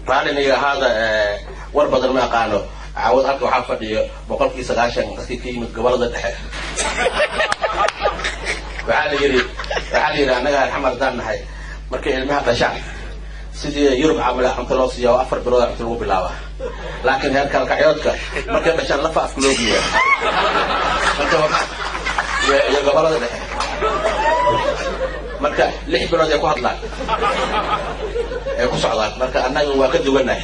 Raaliniga ahaada, war badan ma aqaano. Caawad halka waxaa fadhiyo 90% dadkii ka yimid gobolada dhexe. Waxaa la yidhi annaga Xamar haddaan nahay, markay ilmaha dhashaan sidii Yurub camala cunto loo siiya oo 4 bilood cunto lagu bilaabaa, laakiin heer Kalkacyoodka markay dhashaan lafa afka loo geeya. Marka iyo gobolada dhexe marka 6 bilood ay ku hadlaan ay ku socdaan. Marka annaga waa ka duwannahay,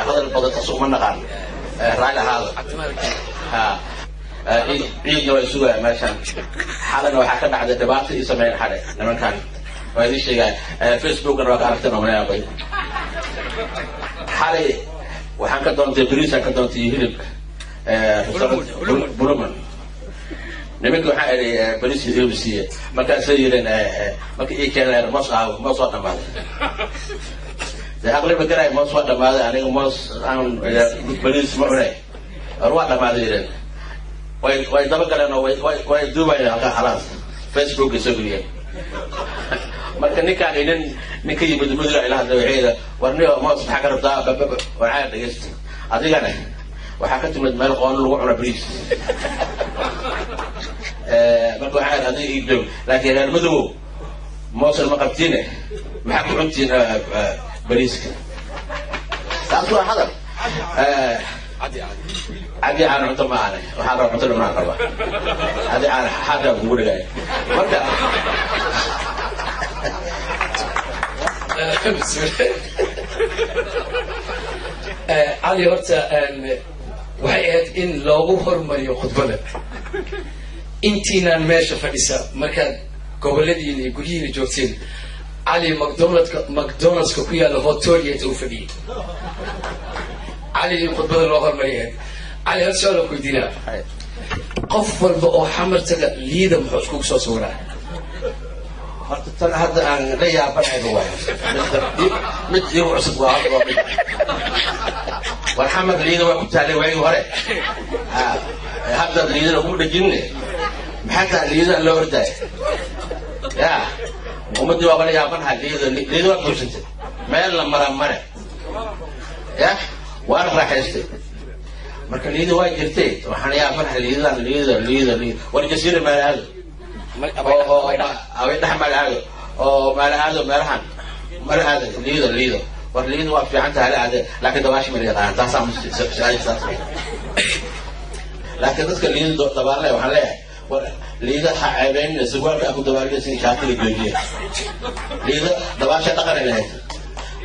hadal badan taas uma naqaan, raalli ahaada. Ha, ciidna waa sugaya meeshan. Xalana waxaa ka dhacday dhibaato ii sameyn xale nimankan, waa idin sheegaa, Facebookna waa ka aragteen oo mayaabay. Xalay waxaan ka doontay bariisaan ka doontay iyo hilib restaurant Buluman. Nimanka waxaa idhi bariis iyo hilib siiye. Markaasay yidheen, marka ii keeneen, moos aaw, moos waa dhamaaday. Dee aqli ma garaay, moos waa dhamaaday, aniga moos aan bariis ma cunay, war waa dhamaaday yidheen. Way daba galeen oo way duubayeen halkaa, khalaas, Facebook ay soo geliyeen. Marka ninkaan nin ka yimid Mudug ila hadlay, waxay yidhi, war niyo, moos maxaa ka rabtaa? Waxaa dhegeysta, adigana waxaa ka timid meel qoon lagu cuno bariis. Marka waxaa yidhi, adiga ii joog, laakiin reer Madowow moosna ma qabtiine, maxaa ku cuntiin bariiska? Taas waa hadal cadi aan cunto ma ahane, waxaan rabaa cunto dhimanaan rabaa, cadi aan xaakaa kugu dhigaya marka. Cali, horta waxay ahayd in loogu hormariyo khudbada intiinaan meesha fadhisa. Markaad goboladiina iyo guryihiina joogteen, Cali McDonaldska ku yaalla hoteliet uu fadhiyey. Cali in khudbada loo hormariya ahayd. Cali, hal su-aal ku weydiinaa. Qof walba oo Xamar taga Liida muxuu iskugu soo sawiraa? Horta tan hadda aan la yaabanayba waay, mid iigu cusub waa hadda, waa mid war Xamar Liida waa ku taalay waagii hore, hadda Liidana kuma dhejinne. Maxaa tahay Liida loo ordaay? Ya ummaddii waa bala yaabanaha. Liida, Liida waa buuxsantay, meel la mara mare ya waana raaxaystay. Marka Liida waa jirtay, waxaan yaabanaha Liidadan, Liida, Liida, Liida. War Jasiira maalaado oo away dhex maalaado oo maalaado meelahan mala aada Liido. Liido, war Liido waa fiican tahay, hala aade, laakiin dabaashi ma la yaqaan, taasaa su-aasha saas. Laakiin dadka Liido dabaalaya waxaan leeyahay, war Liido ha ceebeynina, surwaalka aku dabaalinaysa shaatiga joojiya. Liido dabaasha dhaqanay lahayd,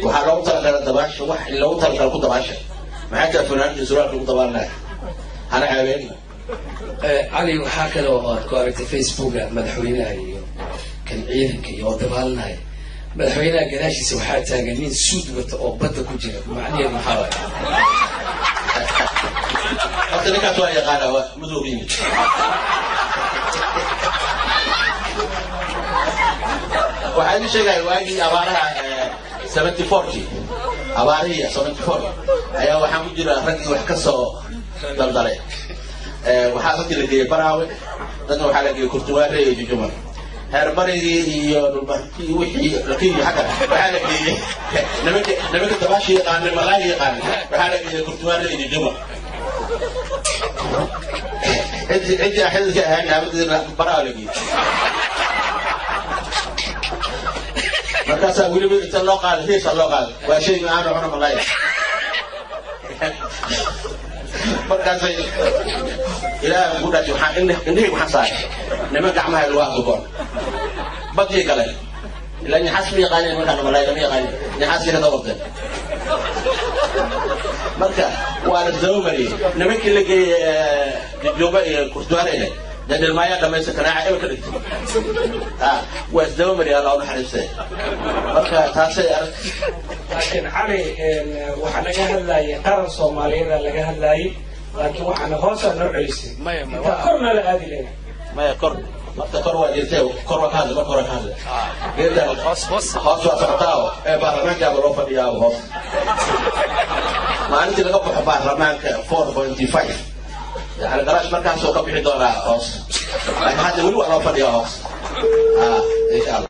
waxaa loogu talagalay dabaasha, wax loogu talagalay ku dabaasha. Maxay tahay funaanada surwaalka lagu dabaalinaya? Hana ceebeynina. Cali, waxaa kale oo aad ku aragtay Facebooka madaxweynaha iyo kan ciidanka iyo oo dabaalanaya. Madaxweynaha gadaashiisa waxaa taagan nin suud wata oo badda ku jira. Macnaheedu maxaa waay? Horta ninkaas waa yaqaana, waa Mudug yimid. Waxaa idin sheegaya waagii abaaraha 74-kii, abaarihii 74 ayaa waxaan ku jira raggii wax ka soo daldalay. Waxaa dadkii la geeyey Baraawe, dadna waxaa la geeyey Kurtuwaare iyo Jujuma. Heer barigii iyo dhulbaantii wixii lakiyi xagga waxaa la geeyey nimanka dabaasha yaqaanay, malaayi yaqaanay, waxaa la geeyey Kurtuwaare iyo Jujuma. Ciddii aan xididka ahayn aabadeedna Baraawe la geeyey. Markaasaa weliba inta loo qaaday hiisa loo qaaday, waa shayga aanu cuno malaaya. Markaasay Ilaahay ku dhashay, waxaan indhihii waxaan saaray niman gacmaha lugaha gogoon badii galeen, ilaa nyaxaas ma yaqaanin markaan malaay lama yaqaanin, nyaxaaskii ka dabarteen. Marka waa la daba mariyey nimankii la geeyey Jujuuba iyo Kurtuwaareyne, dee dhilmaayaa dhamaysta, kanaaca eber ka dhigtay, waa isdaba mariyay. Allah u naxariistay. Marka taasay arag. Laakiin Cali, waxaa laga hadlayay qaran Soomaaliyeeda laga hadlayay, laakiin waxaana hoosaa noo celisay intaa korna la aadi lena. Maya, kor marka kor waa jirtay, kor waa ka hadlay, marka hore ka hadlay geedaan hoos waa socotaa ee baarlamaankaaba loo fadhiyaaba hoos. Maalintii laga baxo baarlamaanka 4.5, yani garaash markaasoo ka bixi doonaa hoos, laakiin hadda weli waa loo fadhiyaa hoos, insha Allah.